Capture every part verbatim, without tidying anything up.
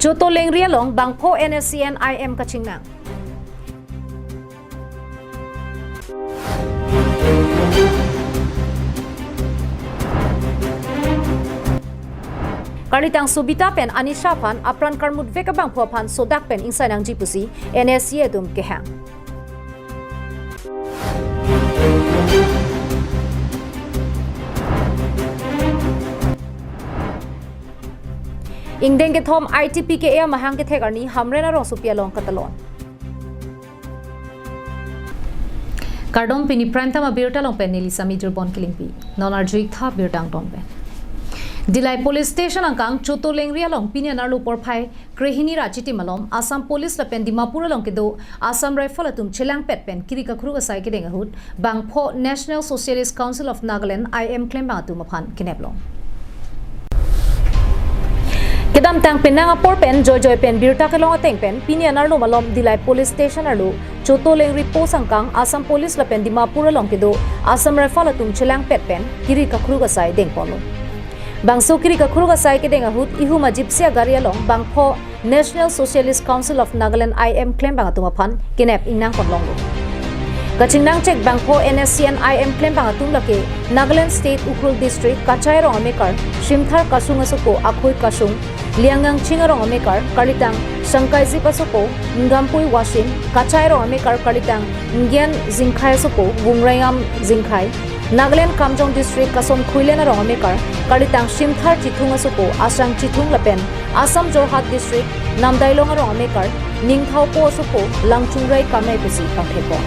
Choto Lengri along bangpho N S C N I M kachingnang. Karlitang Sobita pen Anisha aphan apran karmutvek abangphu aphan sodak pen ingsai nangji pusi N S C atum kehang. Ingdeng kethom I T P K A amahang kethek arni Hamren arongsopi along katalon. Kardom, pini Prime Time abirta along pen neli Sami Durbon Killingpi. Non arju-ik tha birta angton pen. Dillai Police Station angkang Choto Lengri along pini anerlo porphai krehini ra chitim malom Assam Police lapen Dimapur along kedo Assam Rifle atum chelangpet pen kiri kakruk asai kedeng ahut bangpho National Socialist Council of Nagaland, I M, klembang atum aphan kenep long. Kedamtang penang apor pen joijoi pen birta kelong ateng pen pini anerlo malom Dillai Police Station arlo Choto Lengri post angkang Assam Police lapen Dimapur along kedo Assam Rifle atum chelangpet pen kiri kakruk asai dengponlo. Bangso kiri kakruk asai kedeng ahut ihum a-Gypsy agari along bangpho National Socialist Council of Nagaland, I M, klembang atum aphan kenep ingnang ponlonglo. Kachingnang chek bangpho N S C N I M klembang atum lake Nagaland State Ukhrul District Kachai arong amekar Shimthar Kasung asopo Akhoi Kasung, Liangang Ching arong amekar karlitang Sangkaijip asopo Ngampui Wasin, Kachai arong amekar karlitang Ngyan Jingkhai asopo Wungrayam Jingkhai, Nagaland Kamjong District Kason Khuilen arong amekar karlitang Shimthar Chithung asopo Asang Chithung lapen Assam Jorhat District Namdailong arong amekar Ningthaupo asopo Langchungrai Kamai pusi pangthekpon.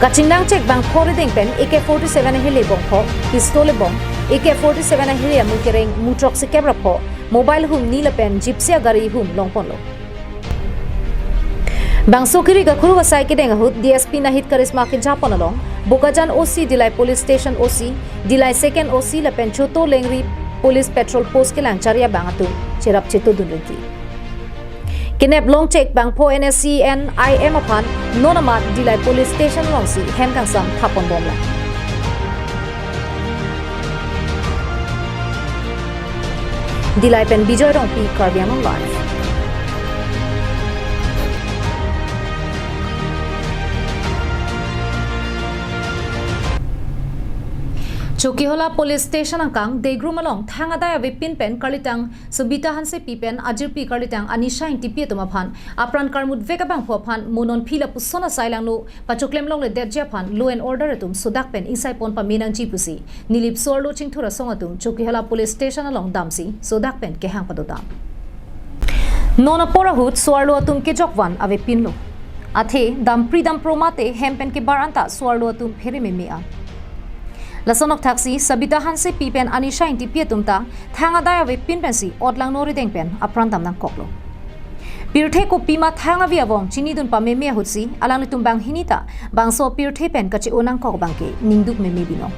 Kachingnang chek bangpho rideng pen A K forty-seven ahele bongpho, pistol ebong, A K forty-seven ahele amu kereng mu throksi kep ra pho, mobile hum ni lapen Gypsy agari hum longponlo. Bangso kiri kakruk asai kedeng ahut D S P Nahit Karisma kejapon along Bokajan O C, Dillai Police Station O C, Dillai Second O C lapen Choto Lengri Police Patrol Post kelang chari abang atum cherap chetodun rinti. Kenep long chek bangpho N S C N I M aphan non amat Dillai Police Station alongsi hem kangsam thapon bomlang. Dillai pen Bijoy Rongpi, Karbi Anglong Live. Chokihola Police Station angkang Degrum along thang adai avepin pen karlitang Sobita Hansepi pen ajirpi karlitang Anisha Ingtipi atum aphan apran karmutvek abangphu aphan mo nonphi lapuson asai langno pachoklem longledetji aphan law and order atum sodak pen ingsai pon pame nangji pusi Nilip Soarlo Chingthur asong atum Chokihola Police Station along damsi sodak pen kehang padodam. Non apor ahut soarlo atum kejokvan avepinlo. Athe dampri dampro mate hem pen kebar anta soarlo atum phere meme an. Lason okthaksi Sobita Hansepi pen Anisha Ingtipi atum ta thang adai avepin pensi otlangno rideng pen apran dam nangkoklo. Pirthe kopima thang avi avong chinidun pameme ahutsi alanglitum banghini ta bangso pirthe pen kache-o nangkok abangke ningduk meme binong.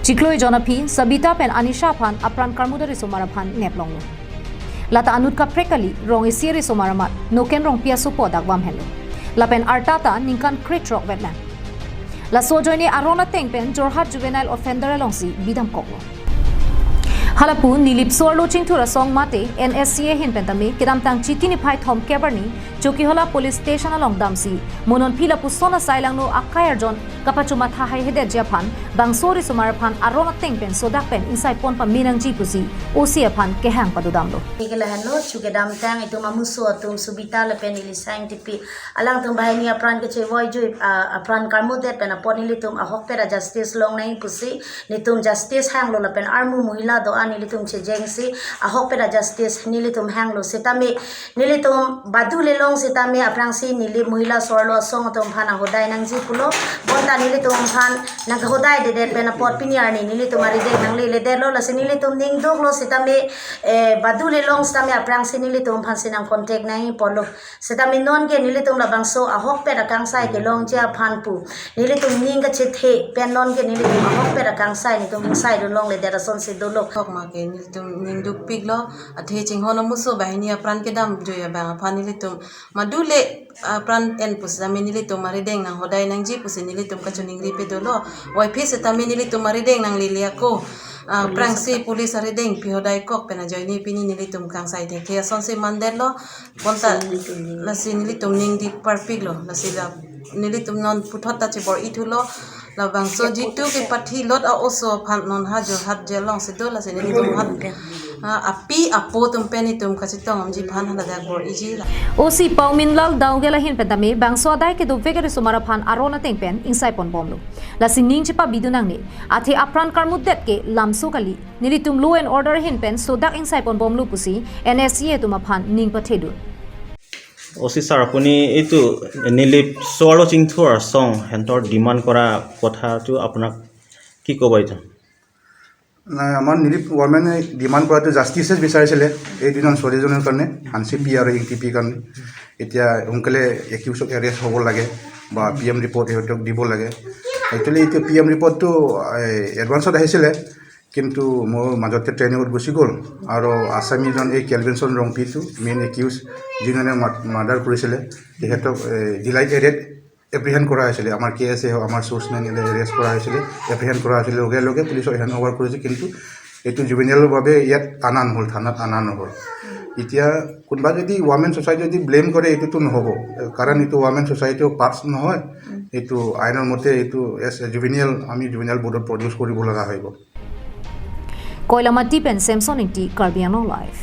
Chiklo ejon aphi Sobita pen Anisha aphan apran karmut arisomar aphan neplonglo. Lata anut kaprek kali rong isi arisomar amat Noken Rongpi asopo adakvam henlo. Lapen arta ta ningkan krethrok vetlang. Laso ajoine aron ateng pen Jorhat Juvenile Offender alongsi bidam koklo. Halapu Nilip Soarlo Chingthur asong mate N S C A ahin pen tame kedamtang Chiti niphai thomkep arni Chokihola Police Station along damsi mo nonphi lapuson asai langno akai arjon kapachomatha haihedetji aphan bangso arisomar aphan aron ateng pen sodak pen ingsai pon pame nangji pusi O C aphan kehang padodamlo. Ke lahenlo, chu kedamtang itum amuso atum Sobita lapen Anisha Ingtipi alangtum banghini apran kechevoi jui, ah, apran karmutdet pen apot nelitum ahokpet a-justice long nangji pusi nelitum justice hanglo lapen armu mohila do-an nelitum chejengsi ahokpet a-justice nelitum hanglo setame nelitum badu le long setame aphrangsi Nilip mohila soarlo asong atum aphan ahodai nangji pulo. Bonta nelitum aphan nanghodaidedet pen apot pini arni nelitum arideng nangle ledetlo, lasi nelitum ningduklo setame, eh, badu le long setame aphrangsi nelitum aphansi nang contact nangji pulo. Setame nonke nelitum labangso ahokpet akangsai kelongji aphan pu nelitum ning kachethe pen nonke nelitum ahokpet akangsai nelitum ingsaidun longledet asonsi dolo. Ake nelitum ning dukpiklo, athe chinghon amuso banghini apran kedam joi abang aphan nelitum madule apran en pusitame nelitum arideng nang hodai nangji pusi nelitum kachiningri pe dolo. Wai phi setame nelitum arideng nanglele ako, ah, aphrangsi police arideng pi hodai kok pen ajoine pini nelitum kangsai thekhe asonsi mandetlo. Bonta lasi nelitum ning dik parpiklo, lasi la nelitum non puthot ta chebor-i thulo. Labangso jitu kepathi lot a-oso aphan non ha Jorhat jail alongsi do, lasi nelitum hat, ah, api apo atum pen itum kachetong damji aphan haladak bor-iji la. O C Pauminlal Downgal ahin pen tame bangso adai kedovek arisomar aphan aron ateng pen ingsai ponbomlo. Lasi ning chepabidun nangne, athe apran karmutdet ke lamso kali, nelitum law and order ahin pen sodak ingsai ponbomlo pusi N S C A atum aphan ning pathedun. O C sir, আপুনি এইটো নিলিপ চোৱাৰো চিংথুৰ চং সিহঁতৰ ডিমাণ্ড কৰা কথাটো আপোনাক কি ক'ব এইটো? নাই, আমাৰ নিলিপ ৱাৰ্মেনে ডিমাণ্ড কৰাটো জাষ্টিছে বিচাৰিছিলে এই দুজন ছোৱালীজনৰ কাৰণে, হানসি পি আৰু ইংতি পিৰ কাৰণে। এতিয়া সোনকালে একিউজক এৰেষ্ট হ'ব লাগে বা পি এম ৰিপৰ্ট সিহঁতক দিব লাগে। একচুৱেলি এইটো পি এম ৰিপৰ্টটো এডভান্সত আহিছিলে, কিন্তু মোৰ মাজতে ট্ৰেইনিঙত গুচি গ'ল। আৰু আছামীজন এই কেলভিনছন ৰংপিটো মেইন একিউজ, যিজনে মাৰ্ডাৰ কৰিছিলে, তেখেতক ডিলাইট এৰেষ্ট এপ্ৰিহেণ্ড কৰা হৈছিলে। আমাৰ কে এছ এ হওক, আমাৰ চ'ৰ্চমেন এৰেষ্ট কৰা হৈছিলে, এপ্ৰিহেণ্ড কৰা হৈছিলে, লগে লগে পুলিচক হেণ্ড অভাৰ কৰিছে। কিন্তু এইটো জুভেনিয়েলৰ বাবে ইয়াত অনা নহ'ল, থানাত অনা নহ'ল। এতিয়া কোনোবা যদি ৱামেন ছ'চাইটি যদি ব্লেম কৰে, এইটোতো নহ'ব, কাৰণ এইটো ৱামেন ছ'চাইটিৰ পাৰ্টছ নহয়। এইটো আইনৰ মতে এইটো এজ এ জুভেনিয়েল আমি জুভেনিয়েল বৰ্ডত প্ৰডিউচ কৰিব লগা হ'ব। Koilamati pen Samson Ingti, Karbi Anglong Live.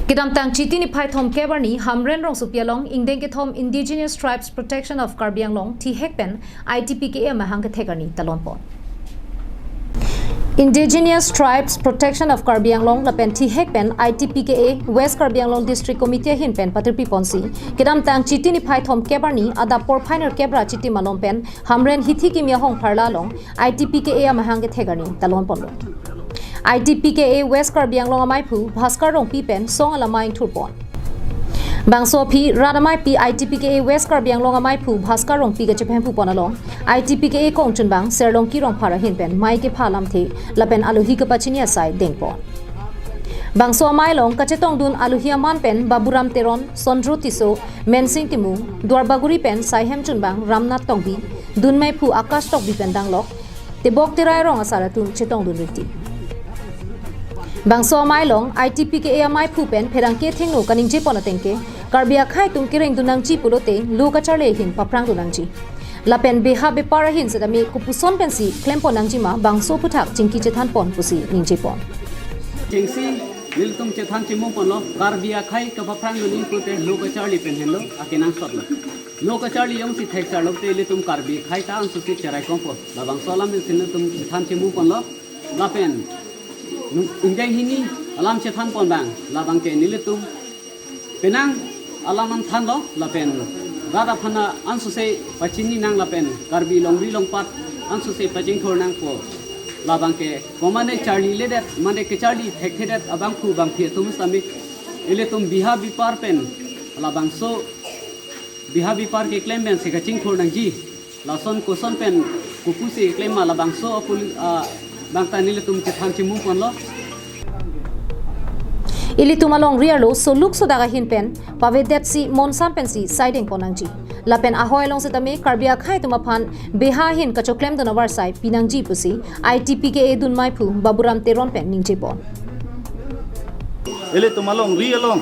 Kedamtang Chiti niphai thomkep arni Hamren rongsopi along ingdeng kethom Indigenous Tribes Protection of Karbi Anglong, thihek pen I T P K A amahang kethek arni talon pon. Indigenous Tribes Protection of Karbi Anglong lapen thihek pen I T P K A West Karbi Anglong District Committee ahin pen patirpi ponsi, kedamtang Chiti niphai thomkep arni adap porphai nerkep ra Chiti malom pen Hamren hithi kimi ahong pharla along I T P K A amahang kethek arni talon ponlo. I T P K A West Karbi Anglong amaiphu Bhaskar Rongpi pen song alamai ingthur pon. Bangso aphi rat ameipi I T P K A West Karbi Anglong amaiphu Bhaskar Rongpi kachepemphu pon along, I T P K A kongchunbang Serlongki Rongphar ahin pen mei kepha alamthe lapen alohi kepachini asai deng pon. Bangso amei along kachetongdun alohi aman pen Baburam Teron, Sondro Tisso, Mensing Timung, Duarbagori pen Saihem Chunbang Ramnath Tongbi, dunmeiphu Akash Tokbi pen danglok, tebok terai rong asar atum chetongdun riti. Bangso amei along I T P K A amaiphu pen pherangke thengno kaningje pon ateng ke, Karbi akhei atum kerengdun nangji pulote lo kacharli ahin paphrangdun nangji. Lapen beha bepar ahin setame kopuson pensi klem pon nangji ma bangso aphuthak chingki chethan pon pusi ningje pon. Chengsi nelitum chethan chimung ponlo, Karbi akhei kapaphrangdun nangji pulote lo kacharli pen henlo akenangsotlo. Lo kacharli jongsi theksar lote ilitum Karbi akhei ta ansusi cherai kongpo. Labangso alam pensi nelitum chethan chimung ponlo. Lapen ingdeng hini alam chethan pon abang, labang ke nelitum penang alam an thanlo, lapen rat aphan ansose pachini nang lapen Karbi longri longpat ansose pachingthur nangpo. Labang ke komane charliledet, mane kecharli thekthedet abangphu bangphi atum setame ilitum beha bepar pen, labangso beha bepar keklem pensi kachingthur nangji. Lason koson pen kopusi keklem ma labangso apul, ah, bangta nelitum chethan chimung ponlo. Ilitum alongri arlo soluk sodak ahin pen pavedetsi monsam pensi sai deng pon nangji. Lapen ahoi along setame Karbi akhei atum aphan beha ahin kachoklemdun avarsai pinangji pusi I T P K A dunmeiphu Baburam Teron pen ningje pon. Ilitum alongri along,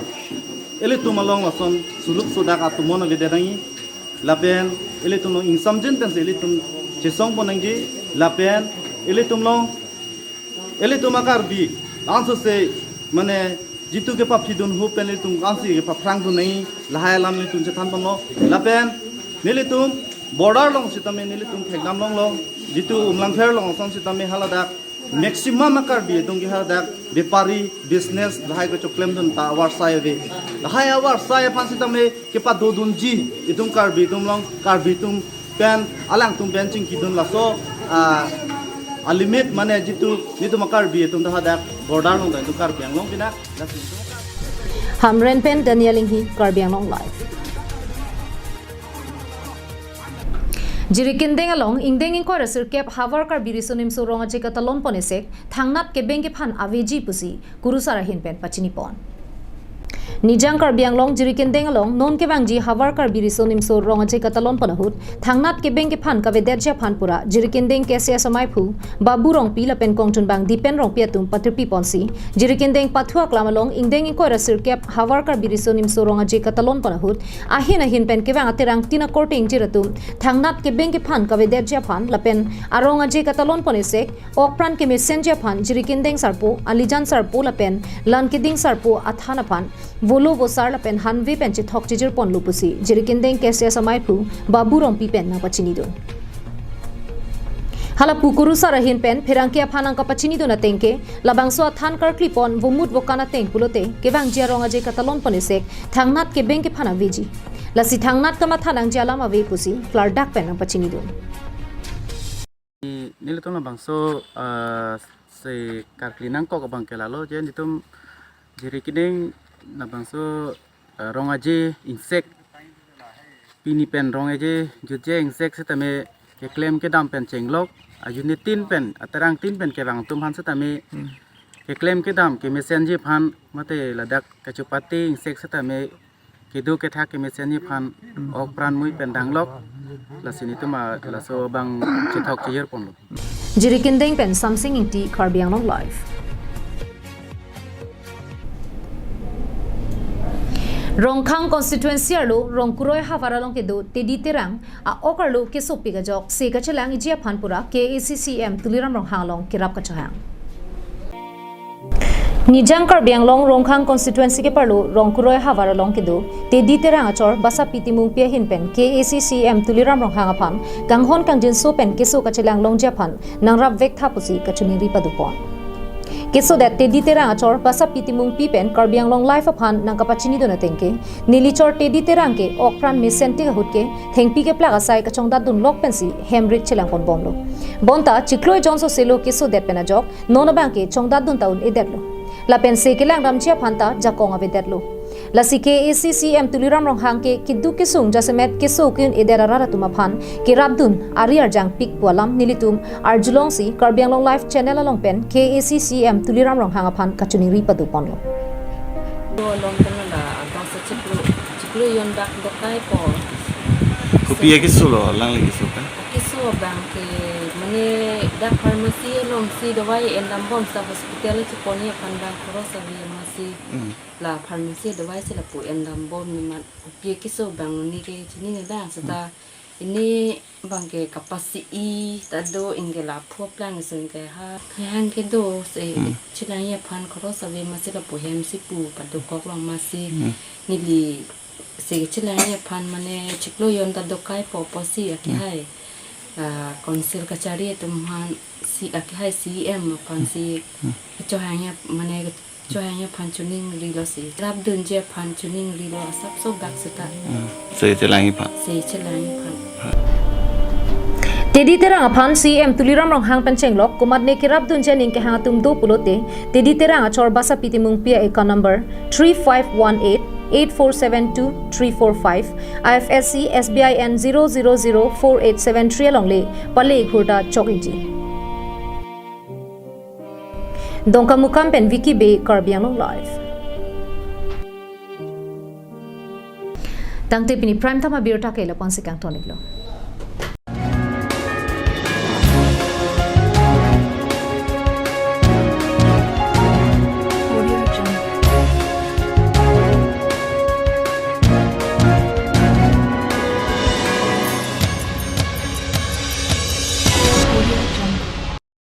ilitum along lason soluk sodak atum mono avedet nangji. Lapen ilitum along ingsamjin pensi ilitum chesong pon nangji. Lapen ilitum along, ilitum a-Karbi ansose mane jitu kepaphidun ahut pen ilitum ansi kepaphrangdun nangji, lahai alam ilitum chethan ponlo. Lapen nelitum border along setame nelitum thekdam longlo, jitu Umlangpher along ason setame haladak maximum a-Karbi atum ke hadak bepari, business lahai kachoklemdun ta avarsai ave. Lahai avarsai aphan setame kepadodunji itum Karbi atum along, Karbi atum pen, alangtum pen chingkidun laso, ah, a-limit mane jitu nelitum a-Karbi atum ta hadak border along ta itum Karbi Anglong pinak. Hamren pen Daniel Inghi, Karbi Anglong Live. Jirikindeng along ingdeng ingkoi ra sirkep Havar Karbi Riso Nimso Rong Aje katalon pon esek thangnat kebeng kephan aveji pusi kurusar ahin pen pachini pon. Nijang Karbi Anglong Jirikindeng along non kevangji Havar Karbi Riso Nimso Rong Aje katalon pon ahut thangnat kebeng kephan kavedetji aphan pura Jirikindeng K C S amaiphu Babu Rongpi lapen kongchunbang Dipen Rongpi atum patirpi ponsi Jirikindeng pathu aklam along ingdeng ingkoi ra sirkep Havar Karbi Riso Nimso Rong Aje katalon pon ahut ahin ahin pen kevang aterang tin akorte ingjir atum thangnat kebeng kephan kavedetji aphan lapen arong aje katalon pon esek okpran kemesenji aphan Jirikindeng sarpo, Alijan sarpo lapen Langkiding sarpo athan aphan volo vosar lapen hanve pen chethok chijir ponlo pusi Jirikindeng K C S amaiphu Babu Rongpi pen nangpachinidun. Hala pu kurusar ahin pen pherangke aphan nangkapachinidun ateng ke labangso athan karkli pon vomut vokan ateng pulote kevangji arong aje katalon pon esek thangnat kebeng kephan aveji. Lasi thangnat kamatha nangji alam ave pusi klardak pen nangpachinidun. Nelitum labangso, ah, se karkli nangkok abang ke lalo je nelitum Jirikindeng labangso, ah, rong aje ingsek pini pen rong aje jutje ingsek setame keklem kedam pen chenglok a-unit tin pen aterang tin pen kevang atum aphan setame keklem kedam kemesenji aphan mate ladak kachupate ingsek setame kedo kethak kemesenji aphan okpran mui pen danglok lasi nelitum laso abang chethok chijir ponlo. Jirikindeng pen Samsing Ingti, Karbi Anglong Live. Rongkhang constituency arlo Rongkuroi havar along kedo Tedi Terang a-ok arlo kesopik ajok se kachelangji aphan pura K A A C C E M Tuliram Ronghang along kerap kachohang. Nijang Karbi Anglong Rongkhang constituency keparlo Rongkuroi havar along kedo Tedi Terang achor Basapi Timungpi ahin pen K A A C C E M Tuliram Ronghang aphan kanghon kangjinso pen keso kachelang longji aphan nangrap vektha pusi kachiningri padopon. Kesodet Tedi Terang achor Basapi Timungpi pen Karbi Anglong Live aphan nangkapachinidun ateng ke neli chor Tedi Terang ke okpran mesen tik ahut ke thengpi keplak asai kachongdatdun lok pensi hemrit chelang ponbomlo. Bonta chiklo ejon soselo kesodet pen ajok non abang ke chongdatdun ta un-edetlo. Lapen se kelang ramji aphan ta jakong avedetlo. Lasi K A A C C E M Tuliram Ronghang ke keduk kesung jasemet keso ke-un-edet arat atum aphan kerapdun ari arjangpik pu alam nelitum arjulongsi Karbi Anglong Live channel along pen K A A C C E M Tuliram Ronghang aphan kachiningri padoponlo. Along pen la abang sa chiklo, chiklo ejon dak dokai po. Kopi akeso lo, alangli keso ka? Keso abang ke mane dak pharmacy alongsi dawai endambom sa hospital chepon aphan abang khoros ave amatsi. Hmm. La pharmacy dawai si lapu endambom amat kopi akeso abang neli ke chinine abang seta ini abang ke kapasi-i ta do ingke la phu aplang so ingke ha. Hang kedo se Hmm. chelangji aphan khoros ave amatsi lapu hemsi pu padokoklong amatsi Hmm. neli se chelangji aphan mane chiklo ejon ta dokai po pusi akehai. Ah, council kachari atum aphansi akehai C E M aphansi Hmm. chohangji mane chohangji aphan chiningrilo si. Rapdunji aphan chiningrilo asapso bak seta. Hmm. Se chelangji aphan. Se chelangji aphan. Tedi Terang aphan C E M Tuliram Ronghang pen chenglok komatne kerapdunji aning kehang atum do pulote Tedi Terang achor Basapi Timungpi a-account number three five one eight eight four seven two three four five, I F S C S B I N zero zero zero four eight seven three alongle pale ikhurta chok-ikji. Dongkamukam pen Vicky Bey, Karbi Anglong Live. Tangte pini Prime Time abirta ke lapu-ansi kangton-iklo.